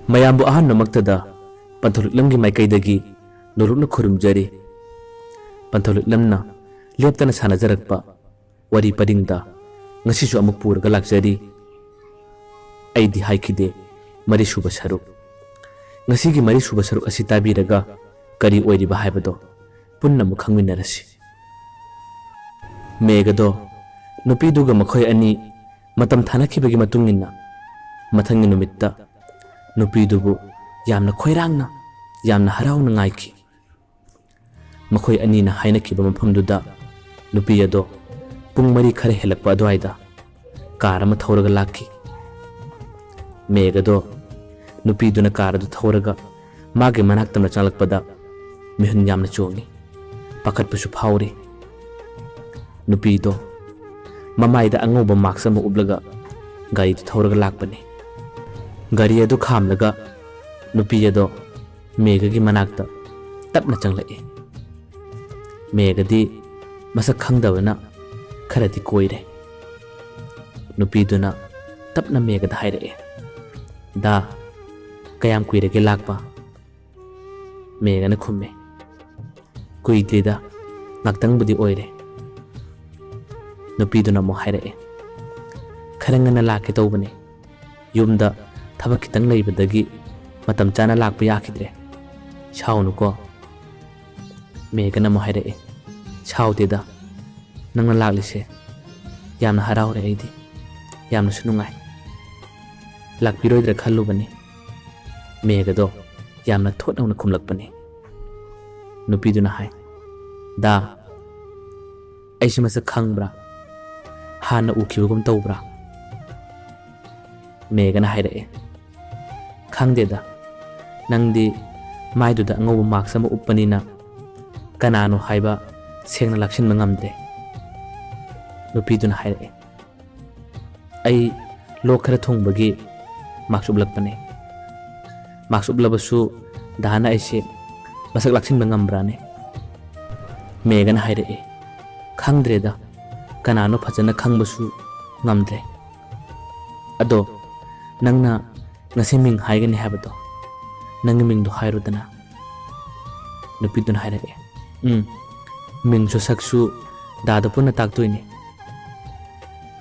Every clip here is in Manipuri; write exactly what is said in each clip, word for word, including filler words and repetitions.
ꯃꯌꯥꯝꯕꯨ ꯑꯍꯥꯟꯕꯃꯛꯇꯗ ꯄꯟꯊꯧꯂꯤꯛꯂꯝꯒꯤ ꯃꯥꯏꯀꯩꯗꯒꯤ ꯅꯣꯂꯨꯛꯅ ꯈꯨꯔꯨꯝꯖꯔꯤ꯫ ꯄꯟꯊꯧꯂꯤꯛꯂꯝꯅ ꯂꯦꯞꯇꯅ ꯁꯥꯟꯅꯖꯔꯛꯄ ꯋꯥꯔꯤ ꯄꯔꯤꯡꯗ ꯉꯁꯤꯁꯨ ꯑꯃꯨꯛ ꯄꯨꯔꯒ ꯂꯥꯛꯆꯔꯤ꯫ ꯑꯩꯗꯤ ꯍꯥꯏꯈꯤꯗꯦ ꯃꯔꯤꯁꯨꯕ ꯁꯔꯨꯛ꯫ ꯉꯁꯤꯒꯤ ꯃꯔꯤꯁꯨꯕ ꯁꯔꯨꯛ ꯑꯁꯤ ꯇꯥꯕꯤꯔꯒ ꯀꯔꯤ ꯑꯣꯏꯔꯤꯕ ꯍꯥꯏꯕꯗꯣ ꯄꯨꯟꯅ ꯑꯃꯨꯛ ꯈꯪꯃꯤꯟꯅꯔꯁꯤ꯫ ꯃꯦꯘꯗꯣ ꯅꯨꯄꯤꯗꯨꯒ ꯃꯈꯣꯏ ꯑꯅꯤ ꯃꯇꯝ ꯊꯥꯅꯈꯤꯕꯒꯤ ꯃꯇꯨꯡ ꯏꯟꯅ ꯃꯊꯪꯒꯤ ꯅꯨꯃꯤꯠꯇ ꯅꯨꯄꯤꯗꯨꯕꯨ ꯌꯥꯝꯅ ꯈꯣꯏꯔꯥꯡꯅ, ꯌꯥꯝꯅ ꯍꯔꯥꯎꯅ ꯉꯥꯏꯈꯤ꯫ ꯃꯈꯣꯏ ꯑꯅꯤꯅ ꯍꯥꯏꯅꯈꯤꯕ ꯃꯐꯝꯗꯨꯗ ꯅꯨꯄꯤ ꯑꯗꯣ ꯄꯨꯡ ꯃꯔꯤ ꯈꯔ ꯍꯦꯜꯂꯛꯄ ꯑꯗꯨꯋꯥꯏꯗ ꯀꯥꯔ ꯑꯃ ꯊꯧꯔꯒ ꯂꯥꯛꯈꯤ꯫ ꯃꯦꯘꯗꯣ ꯅꯨꯄꯤꯗꯨꯅ ꯀꯥꯔ ꯑꯗꯨ ꯊꯧꯔꯒ ꯃꯥꯒꯤ ꯃꯅꯥꯛ ꯇꯝꯅ ꯆꯪꯂꯛꯄꯗ ꯃꯤꯍꯨꯟ ꯌꯥꯝꯅ ꯆꯣꯡꯉꯤ꯫ ꯄꯥꯈꯠꯄꯁꯨ ꯐꯥꯎꯔꯤ꯫ ꯅꯨꯄꯤꯗꯣ ꯃꯃꯥꯏꯗ ꯑꯉꯧꯕ ꯃꯥꯛꯁ ꯑꯃ ꯎꯞꯂꯒ ꯒꯥꯔꯤꯗꯨ ꯊꯧꯔꯒ ꯂꯥꯛꯄꯅꯤ꯫ ꯒꯥꯔꯤ ꯑꯗꯨ ꯈꯥꯝꯂꯒ ꯅꯨꯄꯤ ꯑꯗꯣ ꯃꯦꯘꯒꯤ ꯃꯅꯥꯛꯇ ꯇꯞꯅ ꯆꯪꯂꯛꯏ꯫ ꯃꯦꯘꯗꯤ ꯃꯁꯛ ꯈꯪꯗꯕꯅ ꯈꯔꯗꯤ ꯀꯣꯏꯔꯦ꯫ ꯅꯨꯄꯤꯗꯨꯅ ꯇꯞꯅ ꯃꯦꯘꯗ ꯍꯥꯏꯔꯛꯑꯦ, "ꯗꯥ, ꯀꯌꯥꯝ ꯀꯨꯏꯔꯒꯦ ꯂꯥꯛꯄ?" ꯃꯦꯘꯅ ꯈꯨꯝꯃꯦ, "ꯀꯨꯏꯗ꯭ꯔꯤꯗ, ꯉꯥꯛꯇꯪꯕꯨꯗꯤ ꯑꯣꯏꯔꯦ꯫" ꯅꯨꯄꯤꯗꯨꯅ ꯑꯃꯨꯛ ꯍꯥꯏꯔꯛꯑꯦ, "ꯈꯔ ꯉꯟꯅ ꯂꯥꯛꯀꯦ ꯇꯧꯕꯅꯦ, ꯌꯨꯝꯗ ꯊꯕꯛ ꯈꯤꯇꯪ ꯂꯩꯕꯗꯒꯤ ꯃꯇꯝ ꯆꯥꯅ ꯂꯥꯛꯄ ꯌꯥꯈꯤꯗ꯭ꯔꯦ꯫ ꯁꯥꯎꯅꯨꯀꯣ꯫" ꯃꯦꯘꯅ ꯑꯃꯨꯛ ꯍꯥꯏꯔꯛꯑꯦ, "ꯁꯥꯎꯗꯦꯗ, ꯅꯪꯅ ꯂꯥꯛꯂꯤꯁꯦ ꯌꯥꯝꯅ ꯍꯔꯥꯎꯔꯦ, ꯑꯩꯗꯤ ꯌꯥꯝꯅꯁꯨ ꯅꯨꯡꯉꯥꯏ꯫ ꯂꯥꯛꯄꯤꯔꯣꯏꯗ꯭ꯔꯥ ꯈꯜꯂꯨꯕꯅꯤ꯫" ꯃꯦꯘꯗꯣ ꯌꯥꯝꯅ ꯊꯣꯠ ꯅꯧꯅ ꯈꯨꯝꯂꯛꯄꯅꯤ꯫ ꯅꯨꯄꯤꯗꯨꯅ ꯍꯥꯏ, "ꯗꯥ, ꯑꯩꯁꯤ ꯃꯁꯛ ꯈꯪꯕ꯭ꯔꯥ? ꯍꯥꯟꯅ ꯎꯈꯤꯕꯒꯨꯝ ꯇꯧꯕ꯭ꯔꯥ?" ꯃꯦꯘꯅ ꯍꯥꯏꯔꯛꯑꯦ, "ꯈꯪꯗꯦꯗ, ꯅꯪꯗꯤ ꯃꯥꯏꯗꯨꯗ ꯑꯉꯧꯕ ꯃꯥꯛꯁ ꯑꯃ ꯎꯞꯄꯅꯤꯅ ꯀꯅꯥꯅꯣ ꯍꯥꯏꯕ ꯁꯦꯡꯅ ꯂꯥꯛꯁꯤꯟꯕ ꯉꯝꯗ꯭ꯔꯦ꯫" ꯅꯨꯄꯤꯗꯨꯅ ꯍꯥꯏꯔꯛꯑꯦ, "ꯑꯩ ꯂꯣꯛ ꯈꯔ ꯊꯨꯡꯕꯒꯤ ꯃꯥꯛꯁ ꯎꯞꯂꯛꯄꯅꯦ꯫ ꯃꯥꯛꯁ ꯎꯞꯂꯕꯁꯨ ꯗꯥꯅ ꯑꯩꯁꯦ ꯃꯁꯛ ꯂꯥꯛꯁꯤꯟꯕ ꯉꯝꯕ꯭ꯔꯥꯅꯦ?" ꯃꯦꯘꯅ ꯍꯥꯏꯔꯛꯑꯦ, "ꯈꯪꯗ꯭ꯔꯦꯗ, ꯀꯅꯥꯅꯣ ꯐꯖꯅ ꯈꯪꯕꯁꯨ ꯉꯝꯗ꯭ꯔꯦ꯫ ꯑꯗꯣ ꯅꯪꯅ "ꯉꯁꯤ ꯃꯤꯡ ꯍꯥꯏꯒꯅꯤ ꯍꯥꯏꯕꯗꯣ, ꯅꯪꯒꯤ ꯃꯤꯡꯗꯣ ꯍꯥꯏꯔꯨꯗꯅ?" ꯅꯨꯄꯤꯗꯨꯅ ꯍꯥꯏꯔꯛꯑꯦ꯫ "ꯎꯝ, ꯃꯤꯡꯁꯨ ꯁꯛꯁꯨ ꯗꯥꯗ ꯄꯨꯟꯅ ꯇꯥꯛꯇꯣꯏꯅꯦ꯫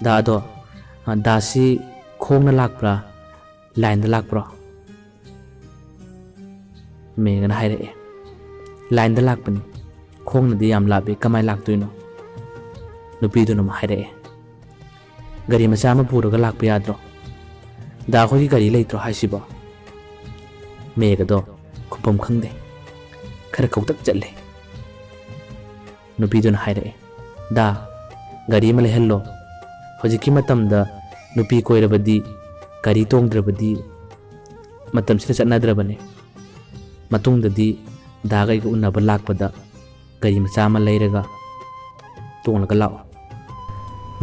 ꯗꯥ ꯑꯗꯣ, ꯑ, ꯗꯥꯁꯤ ꯈꯣꯡꯅ ꯂꯥꯛꯄ꯭ꯔꯥ, ꯂꯥꯏꯟꯗ ꯂꯥꯛꯄ꯭ꯔꯣ?" ꯃꯦꯒꯅ ꯍꯥꯏꯔꯛꯑꯦ꯫ "ꯂꯥꯏꯟꯗ ꯂꯥꯛꯄꯅꯤ, ꯈꯣꯡꯅꯗꯤ ꯌꯥꯝ ꯂꯥꯞꯄꯤ, ꯀꯃꯥꯏ ꯂꯥꯛꯇꯣꯏꯅꯣ?" ꯅꯨꯄꯤꯗꯨꯅ ꯑꯃꯨꯛ ꯍꯥꯏꯔꯛꯑꯦ꯫ "ꯒꯥꯔꯤ ꯃꯆꯥ ꯑꯃ ꯄꯨꯔꯒ ꯂꯥꯛꯄ ꯌꯥꯗ꯭ꯔꯣ? ꯗꯥ ꯍꯣꯏꯒꯤ ꯒꯥꯔꯤ ꯂꯩꯇ꯭ꯔꯣ ꯍꯥꯏꯁꯤꯕꯣ?" ꯃꯦꯒꯗꯣ ꯈꯨꯝꯐꯝ ꯈꯪꯗꯦ, ꯈꯔ ꯈꯧꯇꯛ ꯆꯠꯂꯦ꯫ ꯅꯨꯄꯤꯗꯨꯅ ꯍꯥꯏꯔꯛꯑꯦ, "ꯗꯥ, ꯒꯥꯔꯤ ꯑꯃ ꯂꯩꯍꯜꯂꯣ꯫ ꯍꯧꯖꯤꯛꯀꯤ ꯃꯇꯝꯗ ꯅꯨꯄꯤ ꯀꯣꯏꯔꯕꯗꯤ, ꯒꯥꯔꯤ ꯇꯣꯡꯗ꯭ꯔꯕꯗꯤ ꯃꯇꯝꯁꯤꯗ ꯆꯠꯅꯗ꯭ꯔꯕꯅꯦ꯫ ꯃꯇꯨꯡꯗꯗꯤ ꯗꯥꯒ ꯑꯩꯒ ꯎꯅꯕ ꯂꯥꯛꯄꯗ ꯒꯥꯔꯤ ꯃꯆꯥ ꯑꯃ ꯂꯩꯔꯒ ꯇꯣꯡꯂꯒ ꯂꯥꯛꯑꯣ꯫"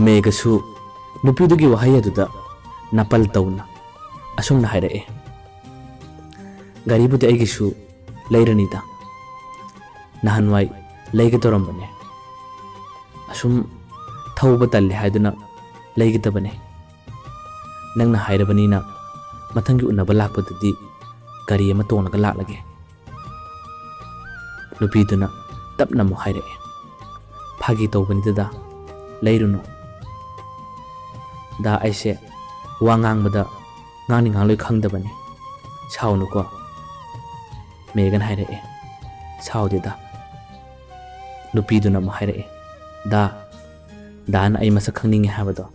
ꯃꯦꯒꯁꯨ ꯅꯨꯄꯤꯗꯨꯒꯤ ꯋꯥꯍꯩ ꯑꯗꯨꯗ ꯅꯥꯄꯜ ꯇꯧꯅ ꯑꯁꯨꯝꯅ ꯍꯥꯏꯔꯛꯑꯦ, "ꯒꯥꯔꯤꯕꯨꯗꯤ ꯑꯩꯒꯤꯁꯨ ꯂꯩꯔꯅꯤꯗ, ꯅꯍꯥꯟꯋꯥꯏ ꯂꯩꯒꯗꯧꯔꯝꯕꯅꯦ꯫ ꯑꯁꯨꯝ ꯊꯧꯕ ꯇꯜꯂꯦ ꯍꯥꯏꯗꯨꯅ ꯂꯩꯒꯗꯕꯅꯦ꯫ ꯅꯪꯅ ꯍꯥꯏꯔꯕꯅꯤꯅ ꯃꯊꯪꯒꯤ ꯎꯅꯕ ꯂꯥꯛꯄꯗꯗꯤ ꯒꯥꯔꯤ ꯑꯃ ꯇꯣꯡꯂꯒ ꯂꯥꯛꯂꯒꯦ꯫" ꯅꯨꯄꯤꯗꯨꯅ ꯇꯞꯅ ꯑꯃꯨꯛ ꯍꯥꯏꯔꯛꯑꯦ, "ꯐꯥꯒꯤ ꯇꯧꯕꯅꯤꯗ ꯗꯥ, ꯂꯩꯔꯨꯅꯨ꯫ ꯗꯥ, ꯑꯩꯁꯦ ꯋꯥ ꯉꯥꯡꯕꯗ ꯉꯥꯡꯅꯤ ꯉꯥꯡꯂꯣꯏ ꯈꯪꯗꯕꯅꯤ, ꯁꯥꯎꯅꯨꯀꯣ꯫" ꯃꯦꯒꯟ ꯍꯥꯏꯔꯛꯑꯦ, "ꯁꯥꯎꯗꯦꯗ꯫" ꯅꯨꯄꯤꯗꯨꯅ ꯑꯃꯨꯛ ꯍꯥꯏꯔꯛꯑꯦ, "ꯗꯥ, ꯗꯥꯅ ꯑꯩ ꯃꯁꯛ ꯈꯪꯅꯤꯡꯉꯦ ꯍꯥꯏꯕꯗꯣ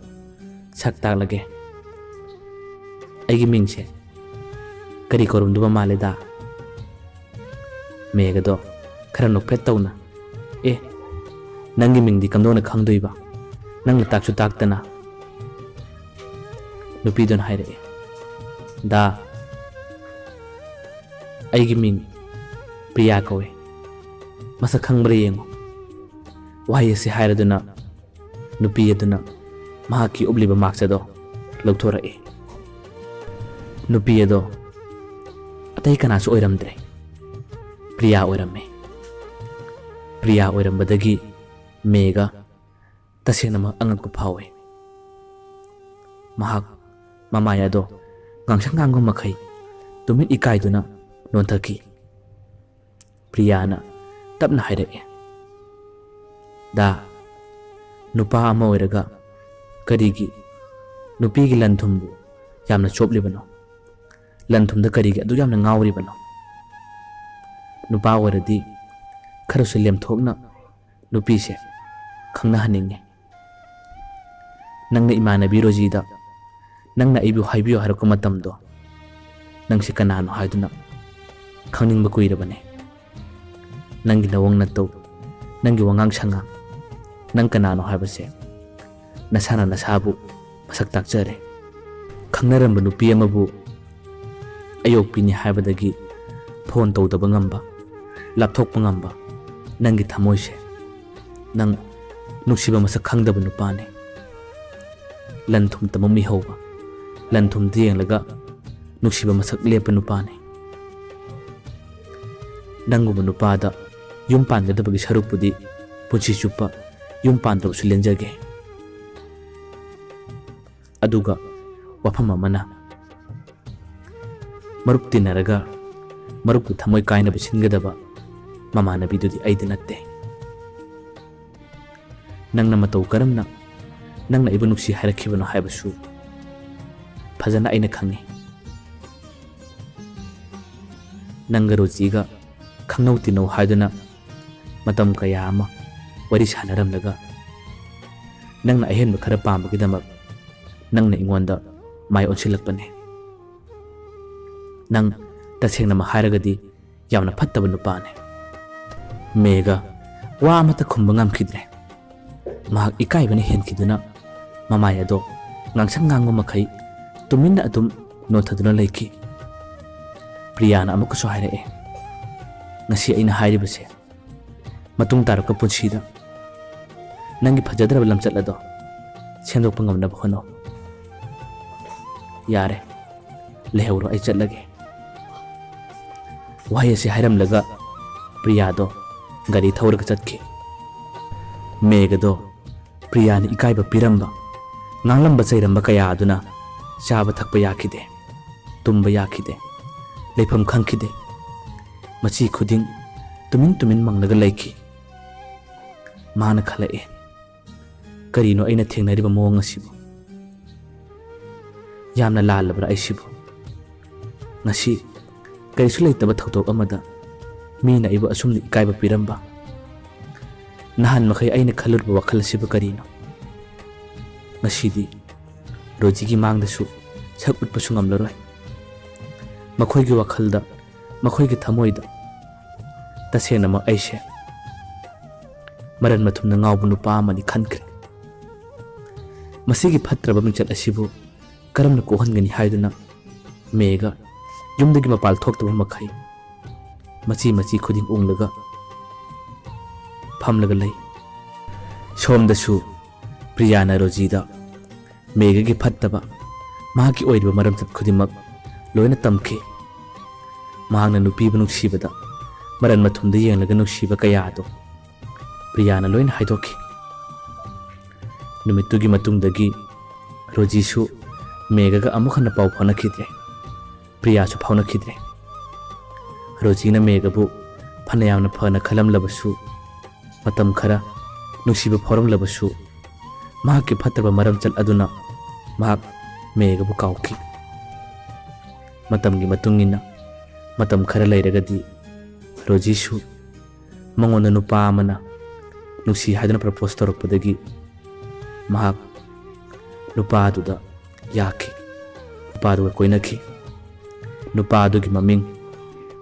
ꯁꯛ ꯇꯥꯛꯂꯒꯦ꯫ ꯑꯩꯒꯤ ꯃꯤꯡꯁꯦ ꯀꯔꯤ ꯀꯧꯔꯝꯗꯨꯕ ꯃꯥꯜꯂꯦ ꯗꯥ?" ꯃꯦꯒꯗꯣ ꯈꯔ ꯅꯣꯛꯐꯦꯠ ꯇꯧꯅ, "ꯑꯦ, ꯅꯪꯒꯤ ꯃꯤꯡꯗꯤ ꯀꯝꯗꯧꯅ ꯈꯪꯗꯣꯏꯕ? ꯅꯪꯅ ꯇꯥꯛꯁꯨ ꯇꯥꯛꯇꯅ꯫" ꯅꯨꯄꯤꯗꯨꯅ ꯍꯥꯏꯔꯛꯑꯦ, "ꯗꯥ, ꯑꯩꯒꯤ ꯃꯤꯡ ꯄ꯭ꯔꯤꯌꯥ ꯀꯧꯏ꯫ ꯃꯁꯛ ꯈꯪꯕ꯭ꯔꯥ ꯌꯦꯡꯉꯨ꯫" ꯋꯥꯍꯩ ꯑꯁꯤ ꯍꯥꯏꯔꯗꯨꯅ ꯅꯨꯄꯤ ꯑꯗꯨꯅ ꯃꯍꯥꯛꯀꯤ ꯎꯞꯂꯤꯕ ꯃꯥꯛꯁ ꯑꯗꯣ ꯂꯧꯊꯣꯔꯛꯏ꯫ ꯅꯨꯄꯤ ꯑꯗꯣ ꯑꯇꯩ ꯀꯅꯥꯁꯨ ꯑꯣꯏꯔꯝꯗ꯭ꯔꯦ, ꯄ꯭ꯔꯤꯌꯥ ꯑꯣꯏꯔꯝꯃꯤ꯫ ꯄ꯭ꯔꯤꯌꯥ ꯑꯣꯏꯔꯝꯕꯗꯒꯤ ꯃꯦꯒ ꯇꯁꯦꯡꯅꯃꯛ ꯑꯉꯛꯄ ꯐꯥꯎꯏ꯫ ꯃꯍꯥꯛ ꯃꯃꯥꯏ ꯑꯗꯣ ꯉꯥꯡꯁꯪ ꯉꯥꯡꯕ ꯃꯈꯩ ꯇꯨꯃꯤꯟ ꯏꯀꯥꯏꯗꯨꯅ ꯅꯣꯟꯊꯈꯤ꯫ ꯄ꯭ꯔꯤꯌꯥꯅ ꯇꯞꯅ ꯍꯥꯏꯔꯛꯑꯦ, "ꯗꯥ, ꯅꯨꯄꯥ ꯑꯃ ꯑꯣꯏꯔꯒ ꯀꯔꯤꯒꯤ ꯅꯨꯄꯤꯒꯤ ꯂꯟ ꯊꯨꯝꯕꯨ ꯌꯥꯝꯅ ꯆꯣꯞꯂꯤꯕꯅꯣ? ꯂꯟ ꯊꯨꯝꯗ ꯀꯔꯤꯒꯤ ꯑꯗꯨꯛ ꯌꯥꯝꯅ ꯉꯥꯎꯔꯤꯕꯅꯣ? ꯅꯨꯄꯥ ꯑꯣꯏꯔꯗꯤ ꯈꯔꯁꯨ ꯂꯦꯝꯊꯣꯛꯅ ꯅꯨꯄꯤꯁꯦ ꯈꯪꯅꯍꯟꯅꯤꯡꯉꯤ꯫ ꯅꯪꯅ ꯏꯃꯥꯟꯅꯕꯤ ꯔꯣꯖꯤꯗ ꯅꯪꯅ ꯑꯩꯕꯨ ꯍꯥꯏꯕꯤꯌꯨ ꯍꯥꯏꯔꯛꯄ ꯃꯇꯝꯗꯣ, ꯅꯪꯁꯦ ꯀꯅꯥꯅꯣ ꯍꯥꯏꯗꯨꯅ ꯈꯪꯅꯤꯡꯕ ꯀꯨꯏꯔꯕꯅꯦ꯫ ꯅꯪꯒꯤ ꯅꯋꯣꯡ ꯅꯇꯧ, ꯅꯪꯒꯤ ꯋꯥꯉꯥꯡ ꯁꯉꯥꯡ, ꯅꯪ ꯀꯅꯥꯅꯣ ꯍꯥꯏꯕꯁꯦ ꯅꯁꯥꯅ ꯅꯁꯥꯕꯨ ꯃꯁꯛ ꯇꯥꯛꯆꯔꯦ꯫ ꯈꯪꯅꯔꯝꯕ ꯅꯨꯄꯤ ꯑꯃꯕꯨ ꯑꯌꯣꯛꯄꯤꯅꯤ ꯍꯥꯏꯕꯗꯒꯤ ꯐꯣꯟ ꯇꯧꯗꯕ ꯉꯝꯕ, ꯂꯥꯞꯊꯣꯛꯄ ꯉꯝꯕ ꯅꯪꯒꯤ ꯊꯃꯣꯏꯁꯦ, ꯅꯪ ꯅꯨꯡꯁꯤꯕ ꯃꯁꯛ ꯈꯪꯗꯕ ꯅꯨꯄꯥꯅꯤ꯫ ꯂꯟ ꯊꯨꯝ ꯇꯝꯃꯝꯃꯤ ꯍꯧꯕ, ꯂꯟ ꯊꯨꯝꯗ ꯌꯦꯡꯂꯒ ꯅꯨꯡꯁꯤꯕ ꯃꯁꯛ ꯂꯦꯞꯄ ꯅꯨꯄꯥꯅꯤ꯫ ꯅꯪꯒꯨꯝꯕ ꯅꯨꯄꯥꯗ ꯌꯨꯝ ꯄꯥꯟꯒꯗꯕꯒꯤ ꯁꯔꯨꯛꯄꯨꯗꯤ ꯄꯨꯟꯁꯤ ꯆꯨꯞꯄ ꯌꯨꯝ ꯄꯥꯟꯗꯕꯁꯨ ꯂꯦꯟꯖꯒꯦ꯫ ꯑꯗꯨꯒ ꯋꯥꯐꯝ ꯑꯃꯅ, ꯃꯔꯨꯞ ꯇꯤꯟꯅꯔꯒ ꯃꯔꯨꯞꯀꯤ ꯊꯃꯣꯏ ꯀꯥꯏꯅꯕ ꯁꯤꯟꯒꯗꯕ ꯃꯃꯥꯟꯅꯕꯤꯗꯨꯗꯤ ꯑꯩꯗꯤ ꯅꯠꯇꯦ꯫ ꯅꯪꯅ ꯃꯇꯧ ꯀꯔꯝꯅ ꯅꯪꯅ ꯑꯩꯕꯨ ꯅꯨꯡꯁꯤ ꯍꯥꯏꯔꯛꯈꯤꯕꯅꯣ ꯍꯥꯏꯕꯁꯨ ꯐꯖꯅ ꯑꯩꯅ ꯈꯪꯉꯤ꯫ ꯅꯪꯒ ꯔꯣꯖꯤꯒ ꯈꯪꯅꯧ ꯇꯤꯟꯅꯧ ꯍꯥꯏꯗꯨꯅ ꯃꯇꯝ ꯀꯌꯥ ꯑꯃ ꯋꯥꯔꯤ ꯁꯥꯟꯅꯔꯝꯂꯒ, ꯅꯪꯅ ꯑꯍꯦꯟꯕ ꯈꯔ ꯄꯥꯝꯕꯒꯤꯗꯃꯛ ꯅꯪꯅ ꯑꯩꯉꯣꯟꯗ ꯃꯥꯏ ꯑꯣꯟꯁꯤꯜꯂꯛꯄꯅꯦ꯫ ꯅꯪ, ꯇꯁꯦꯡꯅꯃꯛ ꯍꯥꯏꯔꯒꯗꯤ, ꯌꯥꯝꯅ ꯐꯠꯇꯕ ꯅꯨꯄꯥꯅꯦ꯫" ꯃꯦꯒ ꯋꯥ ꯑꯃꯠꯇ ꯈꯨꯝꯕ ꯉꯝꯈꯤꯗ꯭ꯔꯦ꯫ ꯃꯍꯥꯛ ꯏꯀꯥꯏꯕꯅ ꯍꯦꯟꯈꯤꯗꯨꯅ ꯃꯃꯥꯏ ꯑꯗꯣ ꯉꯥꯡꯁꯪ ꯉꯥꯡꯕ ꯃꯈꯩ ꯇꯨꯃꯤꯟꯅ ꯑꯗꯨꯝ ꯅꯣꯟꯊꯗꯨꯅ ꯂꯩꯈꯤ꯫ ꯄ꯭ꯔꯤꯌꯥꯅ ꯑꯃꯨꯛꯀꯁꯨ ꯍꯥꯏꯔꯛꯑꯦ, "ꯉꯁꯤ ꯑꯩꯅ ꯍꯥꯏꯔꯤꯕꯁꯦ, ꯃꯇꯨꯡ ꯇꯥꯔꯛꯄ ꯄꯨꯟꯁꯤꯗ ꯅꯪꯒꯤ ꯐꯖꯗ꯭ꯔꯕ ꯂꯝꯆꯠ ꯑꯗꯣ ꯁꯦꯝꯗꯣꯛꯄ ꯉꯝꯅꯕ ꯍꯣꯠꯅꯧ꯫ ꯌꯥꯔꯦ, ꯂꯩꯍꯧꯔꯣ, ꯑꯩ ꯆꯠꯂꯒꯦ꯫" ꯋꯥꯍꯩ ꯑꯁꯤ ꯍꯥꯏꯔꯝꯂꯒ ꯄ꯭ꯔꯤꯌꯥꯗꯣ ꯒꯥꯔꯤ ꯊꯧꯔꯒ ꯆꯠꯈꯤ꯫ ꯃꯦꯒꯗꯣ ꯄ꯭ꯔꯤꯌꯥꯅ ꯏꯀꯥꯏꯕ ꯄꯤꯔꯝꯕ, ꯉꯥꯡꯂꯝꯕ ꯆꯩꯔꯝꯕ ꯀꯌꯥ ꯑꯗꯨꯅ ꯆꯥꯕ ꯊꯛꯄ ꯌꯥꯈꯤꯗꯦ꯫ ꯇꯨꯝꯕ ꯌꯥꯈꯤꯗꯦ꯫ ꯂꯩꯐꯝ ꯈꯪꯈꯤꯗꯦ꯫ ꯃꯆꯤ ꯈꯨꯗꯤꯡ ꯇꯨꯃꯤꯟ ꯇꯨꯃꯤꯟ ꯃꯪꯂꯒ ꯂꯩꯈꯤ꯫ ꯃꯥꯅ ꯈꯜꯂꯛꯏ, "ꯀꯔꯤꯅꯣ ꯑꯩꯅ ꯊꯦꯡꯅꯔꯤꯕ ꯃꯑꯣꯡ ꯑꯁꯤꯕꯨ? ꯌꯥꯝꯅ ꯂꯥꯜꯂꯕ꯭ꯔꯥ ꯑꯩꯁꯤꯕꯨ? ꯉꯁꯤ ꯀꯔꯤꯁꯨ ꯂꯩꯇꯕ ꯊꯧꯗꯣꯛ ꯑꯃꯗ ꯃꯤꯅ ꯑꯩꯕꯨ ꯑꯁꯨꯝꯅ ꯏꯀꯥꯏꯕ ꯄꯤꯔꯝꯕ? ꯅꯍꯥꯟ ꯃꯈꯩ ꯑꯩꯅ ꯈꯜꯂꯨꯔꯕ ꯋꯥꯈꯜ ꯑꯁꯤꯕꯨ ꯀꯔꯤꯅꯣ? ꯉꯁꯤꯗꯤ ꯔꯣꯖꯤꯒꯤ ꯃꯥꯡꯗꯁꯨ ꯁꯛ ꯎꯠꯄꯁꯨ ꯉꯝꯂꯔꯣꯏ꯫ ꯃꯈꯣꯏꯒꯤ ꯋꯥꯈꯜꯗ, ꯃꯈꯣꯏꯒꯤ ꯊꯃꯣꯏꯗ ꯇꯁꯦꯡꯅꯃꯛ ꯑꯩꯁꯦ ꯃꯔꯟ ꯃꯊꯨꯝꯗ ꯉꯥꯎꯕ ꯅꯨꯄꯥ ꯑꯃꯅꯤ ꯈꯟꯈ꯭ꯔꯦ꯫ ꯃꯁꯤꯒꯤ ꯐꯠꯇ꯭ꯔꯕ ꯃꯤꯡꯆꯠ ꯑꯁꯤꯕꯨ ꯀꯔꯝꯅ ꯀꯣꯛꯍꯟꯒꯅꯤ?" ꯍꯥꯏꯗꯨꯅ ꯃꯦꯒ ꯌꯨꯝꯗꯒꯤ ꯃꯄꯥꯜ ꯊꯣꯛꯇꯕ ꯃꯈꯩ ꯃꯆꯤ ꯃꯆꯤ ꯈꯨꯗꯤꯡ ꯎꯪꯂꯒ ꯐꯝꯂꯒ ꯂꯩ꯫ ꯁꯣꯝꯗꯁꯨ ꯄ꯭ꯔꯤꯌꯥꯅ ꯔꯣꯖꯤꯗ ꯃꯦꯒꯒꯤ ꯐꯠꯇꯕ, ꯃꯍꯥꯛꯀꯤ ꯑꯣꯏꯔꯤꯕ ꯃꯔꯝꯆꯠ ꯈꯨꯗꯤꯡꯃꯛ ꯂꯣꯏꯅ ꯇꯝꯈꯤ꯫ ꯃꯍꯥꯛꯅ ꯅꯨꯄꯤꯕꯨ ꯅꯨꯡꯁꯤꯕꯗ ꯃꯔꯟ ꯃꯊꯨꯝꯗ ꯌꯦꯡꯂꯒ ꯅꯨꯡꯁꯤꯕ ꯀꯌꯥ ꯑꯗꯨ ꯄ꯭ꯔꯤꯌꯥꯅ ꯂꯣꯏꯅ ꯍꯥꯏꯗꯣꯛꯈꯤ꯫ ꯅꯨꯃꯤꯠꯇꯨꯒꯤ ꯃꯇꯨꯡꯗꯒꯤ ꯔꯣꯖꯤꯁꯨ ꯃꯦꯒꯒ ꯑꯃꯨꯛ ꯍꯟꯅ ꯄꯥꯎ ꯐꯥꯎꯅꯈꯤꯗ꯭ꯔꯦ꯫ ꯄ꯭ꯔꯤꯌꯥꯁꯨ ꯐꯥꯎꯅꯈꯤꯗ꯭ꯔꯦ꯫ ꯔꯣꯖꯤꯅ ꯃꯦꯒꯕꯨ ꯐꯅꯌꯥꯝꯅ ꯐꯅ ꯈꯜꯂꯝꯂꯕꯁꯨ, ꯃꯇꯝ ꯈꯔ ꯅꯨꯡꯁꯤꯕ ꯐꯥꯎꯔꯝꯂꯕꯁꯨ, ꯃꯍꯥꯛꯀꯤ ꯐꯠꯇꯕ ꯃꯔꯝꯆꯠ ꯑꯗꯨꯅ ꯃꯍꯥꯛ ꯃꯦꯒꯕꯨ ꯀꯥꯎꯈꯤ꯫ ꯃꯇꯝꯒꯤ ꯃꯇꯨꯡ ꯏꯟꯅ ꯃꯇꯝ ꯈꯔ ꯂꯩꯔꯒꯗꯤ ꯔꯣꯖꯤꯁꯨ ꯃꯉꯣꯟꯗ ꯅꯨꯄꯥ ꯑꯃꯅ ꯅꯨꯡꯁꯤ ꯍꯥꯏꯗꯨꯅ ꯄ꯭ꯔꯄꯣꯁ ꯇꯧꯔꯛꯄꯗꯒꯤ ꯃꯍꯥꯛ ꯅꯨꯄꯥꯗꯨꯗ ꯌꯥꯈꯤ꯫ ꯅꯨꯄꯥꯗꯨꯒ ꯀꯣꯏꯅꯈꯤ꯫ ꯅꯨꯄꯥ ꯑꯗꯨꯒꯤ ꯃꯃꯤꯡ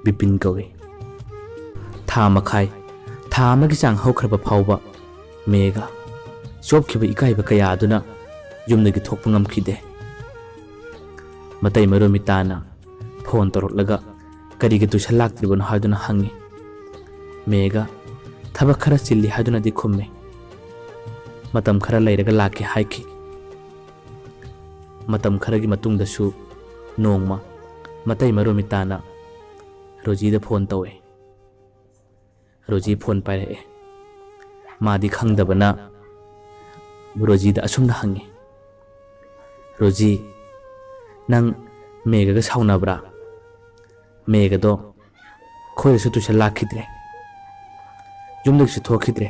ꯕꯤꯄꯤꯟ ꯀꯧꯏ꯫ ꯊꯥ ꯃꯈꯥꯏ, ꯊꯥ ꯑꯃꯒꯤ ꯆꯥꯡ ꯍꯧꯈ꯭ꯔꯕ ꯐꯥꯎꯕ ꯃꯦꯒ ꯆꯣꯞꯈꯤꯕ ꯏꯀꯥꯏꯕ ꯀꯌꯥ ꯑꯗꯨꯅ ꯌꯨꯝꯗꯒꯤ ꯊꯣꯛꯄ ꯉꯝꯈꯤꯗꯦ꯫ ꯃꯇꯩ ꯃꯔꯣꯃꯤꯇꯥꯅ ꯐꯣꯟ ꯇꯧꯔꯛꯂꯒ "ꯀꯔꯤꯒꯤ ꯇꯨꯏꯁꯟ ꯂꯥꯛꯇ꯭ꯔꯤꯕꯅꯣ?" ꯍꯥꯏꯗꯨꯅ ꯍꯪꯉꯤ꯫ ꯃꯦꯒ "ꯊꯕꯛ ꯈꯔ ꯆꯤꯜꯂꯤ" ꯍꯥꯏꯗꯨꯅꯗꯤ ꯈꯨꯝꯃꯤ꯫ "ꯃꯇꯝ ꯈꯔ ꯂꯩꯔꯒ ꯂꯥꯛꯀꯦ" ꯍꯥꯏꯈꯤ꯫ ꯃꯇꯝ ꯈꯔꯒꯤ ꯃꯇꯨꯡꯗꯁꯨ ꯅꯣꯡꯃ ꯃꯇꯩ ꯃꯔꯣꯃꯤꯇꯥꯅ ꯔꯣꯖꯤꯗ ꯐꯣꯟ ꯇꯧꯏ꯫ ꯔꯣꯖꯤ ꯐꯣꯟ ꯄꯥꯏꯔꯛꯑꯦ꯫ ꯃꯥꯗꯤ ꯈꯪꯗꯕꯅ ꯔꯣꯖꯤꯗ ꯑꯁꯨꯝꯅ ꯍꯪꯉꯤ, "ꯔꯣꯖꯤ, ꯅꯪ ꯃꯦꯘꯒ ꯁꯥꯎꯅꯕ꯭ꯔꯥ? ꯃꯦꯘꯗꯣ ꯈꯣꯏꯗꯁꯨ ꯇꯨꯏꯁꯟ ꯂꯥꯛꯈꯤꯗ꯭ꯔꯦ, ꯌꯨꯝꯗꯒꯤꯁꯨ ꯊꯣꯛꯈꯤꯗ꯭ꯔꯦ꯫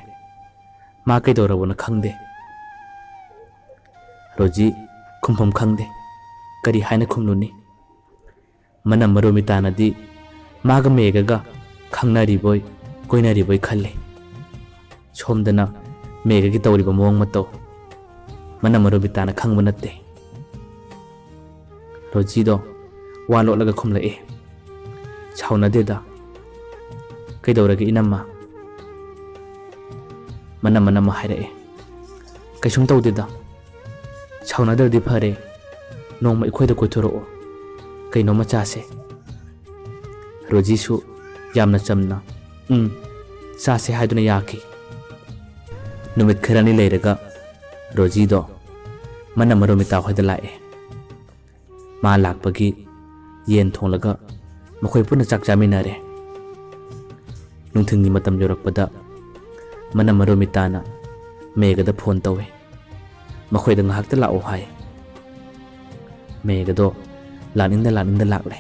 ꯃꯥ ꯀꯩꯗꯧꯔꯕꯅꯣ ꯈꯪꯗꯦ꯫ ꯔꯣꯖꯤ ꯈꯨꯝꯐꯝ ꯈꯪꯗꯦ꯫ ꯀꯔꯤ ꯍꯥꯏꯅ ꯈꯨꯝꯂꯨꯅꯤ? ꯃꯅꯝ ꯃꯔꯨ ꯃꯤꯇꯥꯅꯗꯤ ꯃꯥꯒ ꯃꯦꯘꯒ ꯈꯪꯅꯔꯤꯕꯣꯏ ꯀꯣꯏꯅꯔꯤꯕꯣꯏ ꯈꯜꯂꯤ꯫ ꯁꯣꯝꯗꯅ ꯃꯦꯘꯒꯤ ꯇꯧꯔꯤꯕ ꯃꯑꯣꯡ ꯃꯇꯧ ꯃꯅꯝ ꯃꯔꯨ ꯃꯤꯇꯥꯅ ꯈꯪꯕ ꯅꯠꯇꯦ꯫ ꯔꯣꯖꯤꯗꯣ ꯋꯥ ꯂꯣꯠꯂꯒ ꯈꯨꯝꯂꯛꯏ, "ꯁꯥꯎꯅꯗꯦꯗ꯫ ꯀꯩꯗꯧꯔꯒꯦ ꯏꯅꯝꯃ?" ꯃꯅꯝ ꯃꯅꯝ ꯍꯥꯏꯔꯛꯏ, "ꯀꯩꯁꯨꯝ ꯇꯧꯗꯦꯗ꯫ ꯁꯥꯎꯅꯗ꯭ꯔꯗꯤ ꯐꯔꯦ꯫ ꯅꯣꯡꯃ ꯑꯩꯈꯣꯏꯗ ꯀꯣꯏꯊꯣꯔꯛꯑꯣ꯫ ꯀꯩꯅꯣꯝꯃ ꯆꯥꯁꯦ꯫" ꯔꯣꯖꯤꯁꯨ ꯌꯥꯝꯅ ꯆꯝꯅ, "ꯎꯝ, ꯆꯥꯁꯦ" ꯍꯥꯏꯗꯨꯅ ꯌꯥꯈꯤ꯫ ꯅꯨꯃꯤꯠ ꯈꯔꯅꯤ ꯂꯩꯔꯒ ꯔꯣꯖꯤꯗꯣ ꯃꯅꯝ ꯃꯔꯨ ꯃꯤꯇꯥ ꯍꯣꯏꯗ ꯂꯥꯛꯑꯦ꯫ ꯃꯥ ꯂꯥꯛꯄꯒꯤ ꯌꯦꯟ ꯊꯣꯡꯂꯒ ꯃꯈꯣꯏ ꯄꯨꯟꯅ ꯆꯥꯛ ꯆꯥꯃꯤꯟꯅꯔꯦ꯫ ꯅꯨꯡꯊꯤꯜꯒꯤ ꯃꯇꯝ ꯌꯧꯔꯛꯄꯗ ꯃꯅꯝ ꯃꯔꯨ ꯃꯤꯇꯥꯅ ꯃꯦꯘꯗ ꯐꯣꯟ ꯇꯧꯏ꯫ ꯃꯈꯣꯏꯗ ꯉꯥꯏꯍꯥꯛꯇ ꯂꯥꯛꯑꯣ ꯍꯥꯏ꯫ ꯃꯦꯘꯗꯣ ꯂꯥꯛꯅꯤꯡꯗ ꯂꯥꯛꯅꯤꯡꯗ ꯂꯥꯛꯂꯦ꯫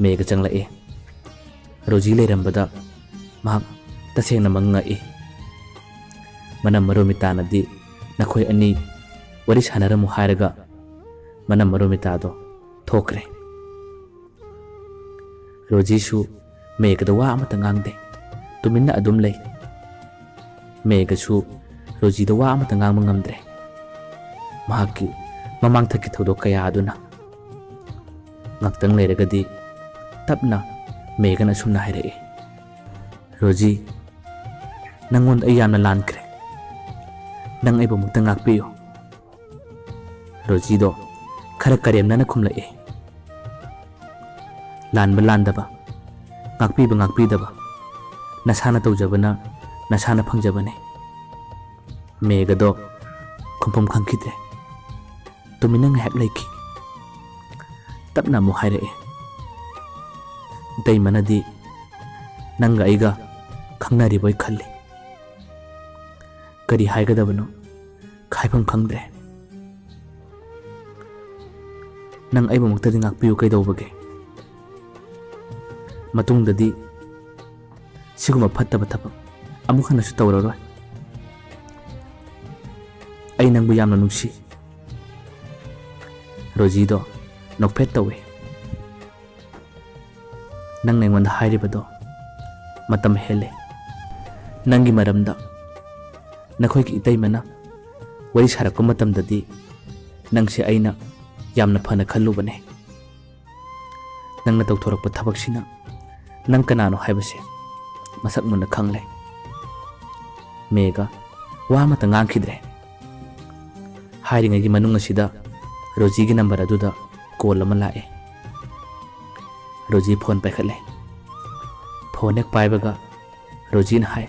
ꯃꯦꯘ ꯆꯪꯂꯛꯏ꯫ ꯔꯣꯖꯤ ꯂꯩꯔꯝꯕꯗ ꯃꯍꯥꯛ ꯇꯁꯦꯡꯅꯃꯛ ꯉꯛꯏ꯫ ꯃꯅꯝ ꯃꯔꯨ ꯃꯤꯇꯥꯅꯗꯤ ꯅꯈꯣꯏ ꯑꯅꯤ ꯋꯥꯔꯤ ꯁꯥꯟꯅꯔꯝꯃꯨ ꯍꯥꯏꯔꯒ ꯃꯅꯝ ꯃꯔꯨ ꯃꯤꯇꯥꯗꯣ ꯊꯣꯛꯈ꯭ꯔꯦ꯫ ꯔꯣꯖꯤꯁꯨ ꯃꯦꯘꯗ ꯋꯥ ꯑꯃꯠꯇ ꯉꯥꯡꯗꯦ꯫ ꯇꯨꯃꯤꯟꯅ ꯑꯗꯨꯝ ꯂꯩ꯫ ꯃꯦꯘꯁꯨ ꯔꯣꯖꯤꯗ ꯋꯥ ꯑꯃꯠꯇ ꯉꯥꯡꯕ ꯉꯝꯗ꯭ꯔꯦ꯫ ꯃꯍꯥꯛꯀꯤ ꯃꯃꯥꯡꯊꯛꯀꯤ ꯊꯧꯗꯣꯛ ꯀꯌꯥ ꯑꯗꯨꯅ꯫ ꯉꯥꯛꯇꯪ ꯂꯩꯔꯒꯗꯤ ꯇꯞꯅ ꯃꯦꯘꯅ ꯑꯁꯨꯝꯅ ꯍꯥꯏꯔꯛꯏ, "ꯔꯣꯖꯤ, ꯅꯪꯉꯣꯟꯗ ꯑꯩ ꯌꯥꯝꯅ ꯂꯥꯟꯈ꯭ꯔꯦ꯫ ꯅꯪ ꯑꯩꯕꯨ ꯑꯃꯨꯛꯇ ꯉꯥꯛꯄꯤꯌꯨ꯫" ꯔꯣꯖꯤꯗꯣ ꯈꯔ ꯀꯔꯦꯝꯅꯅ ꯈꯨꯝꯂꯛꯏ, "ꯂꯥꯟꯕ ꯂꯥꯟꯗꯕ, ꯉꯥꯛꯄꯤꯕ ꯉꯥꯛꯄꯤꯗꯕ, ꯅꯁꯥꯅ ꯇꯧꯖꯕꯅ ꯅꯁꯥꯅ ꯐꯪꯖꯕꯅꯤ꯫" ꯃꯦꯘꯗꯣ ꯈꯨꯝꯐꯝ ꯈꯪꯈꯤꯗ꯭ꯔꯦ꯫ ꯇꯨꯃꯤꯟꯅ ꯉꯥꯏꯍꯥꯛ ꯂꯩꯈꯤ꯫ ꯇꯞꯅ ꯑꯃꯨꯛ ꯍꯥꯏꯔꯛꯏ, "ꯏꯇꯩꯃꯅꯗꯤ ꯅꯪꯒ ꯑꯩꯒ ꯈꯪꯅꯔꯤꯕꯣꯏ ꯈꯜꯂꯤ꯫ ꯀꯔꯤ ꯍꯥꯏꯒꯗꯕꯅꯣ ꯍꯥꯏꯐꯝ ꯈꯪꯗ꯭ꯔꯦ꯫" ꯅꯪ ꯑꯩꯕꯨꯃꯛꯇꯗꯤ ꯉꯥꯛꯄꯤꯌꯨ ꯀꯩꯗꯧꯕꯒꯦ? ꯃꯇꯨꯡꯗꯗꯤ ꯁꯤꯒꯨꯝꯕ ꯐꯠꯇꯕ ꯊꯕꯛ ꯑꯃꯨꯛ ꯍꯟꯅꯁꯨ ꯇꯧꯔꯔꯣꯏ꯫ ꯑꯩ ꯅꯪꯕꯨ ꯌꯥꯝꯅ ꯅꯨꯡꯁꯤ꯫ ꯔꯣꯖꯤꯗꯣ ꯅꯣꯛꯐꯦꯠ ꯇꯧꯏ꯫ "ꯅꯪꯅ ꯑꯩꯉꯣꯟꯗ ꯍꯥꯏꯔꯤꯕꯗꯣ ꯃꯇꯝ ꯍꯦꯜꯂꯦ꯫ ꯅꯪꯒꯤ ꯃꯔꯝꯗ ꯅꯈꯣꯏꯒꯤ ꯏꯇꯩꯃꯅ ꯋꯥꯔꯤ ꯁꯥꯔꯛꯄ ꯃꯇꯝꯗꯗꯤ ꯅꯪꯁꯦ ꯑꯩꯅ ꯌꯥꯝꯅ ꯐꯅ ꯈꯜꯂꯨꯕꯅꯦ꯫ ꯅꯪꯅ ꯇꯧꯊꯣꯔꯛꯄ ꯊꯕꯛꯁꯤꯅ ꯅꯪ ꯀꯅꯥꯅꯣ ꯍꯥꯏꯕꯁꯦ ꯃꯁꯛ ꯃꯨꯟꯅ ꯈꯪꯂꯦ꯫" ꯃꯦꯒ ꯋꯥ ꯑꯃꯠꯇ ꯉꯥꯡꯈꯤꯗ꯭ꯔꯦ꯫ ꯍꯥꯏꯔꯤꯉꯩꯒꯤ ꯃꯅꯨꯡ ꯑꯁꯤꯗ ꯔꯣꯖꯤꯒꯤ ꯅꯝꯕꯔ ꯑꯗꯨꯗ ꯀꯣꯜ ꯑꯃ ꯂꯥꯛꯑꯦ꯫ Rosie phone ꯄꯥꯏꯈꯠꯂꯦ꯫ ꯐꯣꯟ ꯍꯦꯛ ꯄꯥꯏꯕꯒ ꯔꯣꯖꯤꯅ ꯍꯥꯏ,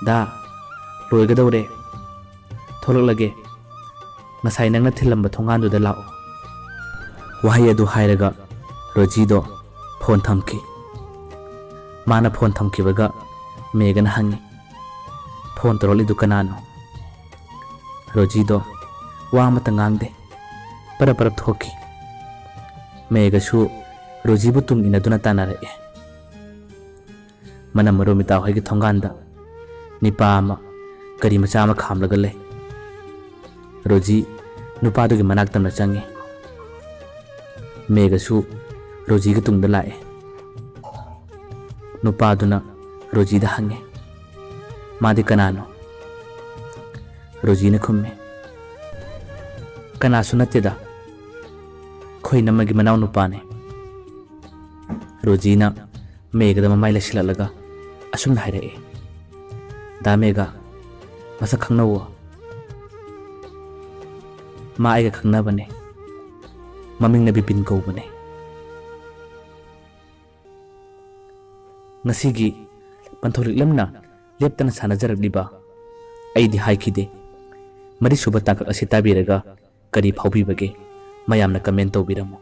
"ꯗꯥ, ꯂꯣꯏꯒꯗꯧꯔꯦ꯫ ꯊꯣꯛꯂꯛꯂꯒꯦ꯫ ꯉꯁꯥꯏ ꯅꯪꯅ ꯊꯤꯜꯂꯝꯕ ꯊꯣꯡꯒꯥꯟꯗꯨꯗ ꯂꯥꯛꯑꯣ꯫" ꯋꯥꯍꯩ ꯑꯗꯨ ꯍꯥꯏꯔꯒ ꯔꯣꯖꯤꯗꯣ ꯐꯣꯟ ꯊꯝꯈꯤ꯫ ꯃꯥꯅ ꯐꯣꯟ ꯊꯝꯈꯤꯕꯒ ꯃꯦꯒꯅ ꯍꯪꯉꯤ, "ꯐꯣꯟ ꯇꯧꯔꯛꯂꯤꯗꯨ ꯀꯅꯥꯅꯣ?" ꯔꯣꯖꯤꯗꯣ ꯋꯥ ꯑꯃꯠꯇ ꯉꯥꯡꯗꯦ꯫ ꯄꯔꯞ ꯄꯔꯞ ꯊꯣꯛꯈꯤ꯫ ꯃꯦꯒꯁꯨ ꯔꯣꯖꯤꯕꯨ ꯇꯨꯡ ꯏꯟꯅꯗꯨꯅ ꯇꯥꯟꯅꯔꯛꯑꯦ꯫ ꯃꯅꯝ ꯃꯔꯨ ꯃꯤꯇꯥ ꯍꯣꯏꯒꯤ ꯊꯣꯡꯒꯥꯟꯗ ꯅꯤꯄꯥ ꯑꯃ ꯒꯥꯔꯤ ꯃꯆꯥ ꯑꯃ ꯈꯥꯝꯂꯒ ꯂꯩ꯫ ꯔꯣꯖꯤ ꯅꯨꯄꯥꯗꯨꯒꯤ ꯃꯅꯥꯛ ꯇꯝꯅ ꯆꯪꯉꯤ꯫ ꯃꯦꯒꯁꯨ ꯔꯣꯖꯤꯒꯤ ꯇꯨꯡꯗ ꯂꯥꯛꯑꯦ꯫ ꯅꯨꯄꯥꯗꯨꯅ ꯔꯣꯖꯤꯗ ꯍꯪꯉꯦ, "ꯃꯥꯗꯤ ꯀꯅꯥꯅꯣ?" ꯔꯣꯖꯤꯅ ꯈꯨꯝꯃꯦ, "ꯀꯅꯥꯁꯨ ꯅꯠꯇꯦꯗ, ꯑꯩꯈꯣꯏ ꯏꯅꯝꯃꯒꯤ ꯃꯅꯥꯎ ꯅꯨꯄꯥꯅꯦ꯫" ꯔꯣꯖꯤꯅ ꯃꯦꯒꯗ ꯃꯃꯥꯏ ꯂꯩꯁꯤꯜꯂꯛꯂꯒ ꯑꯁꯨꯝꯅ ꯍꯥꯏꯔꯛꯏ, "ꯗꯥ ꯃꯦꯒ, ꯃꯁꯛ ꯈꯪꯅꯧꯋꯣ꯫ ꯃꯥ ꯑꯩꯒ ꯈꯪꯅꯕꯅꯦ꯫ ꯃꯃꯤꯡꯅ ꯕꯤꯄꯤꯟ ꯀꯧꯕꯅꯦ꯫" ꯉꯁꯤꯒꯤ ꯄꯟꯊꯧ ꯂꯤꯛꯂꯝꯅ ꯂꯦꯞꯇꯅ ꯁꯥꯟꯅꯖꯔꯛꯂꯤꯕ ꯑꯩꯗꯤ ꯍꯥꯏꯈꯤꯗꯦ꯫ ꯃꯔꯤꯁꯨꯕ ꯇꯥꯡꯀꯛ ꯑꯁꯤ ꯇꯥꯕꯤꯔꯒ ꯀꯔꯤ ꯐꯥꯎꯕꯤꯕꯒꯦ? ꯃꯌꯥꯝꯅ ꯀꯃꯦꯟ ꯇꯧꯕꯤꯔꯝꯃꯨ꯫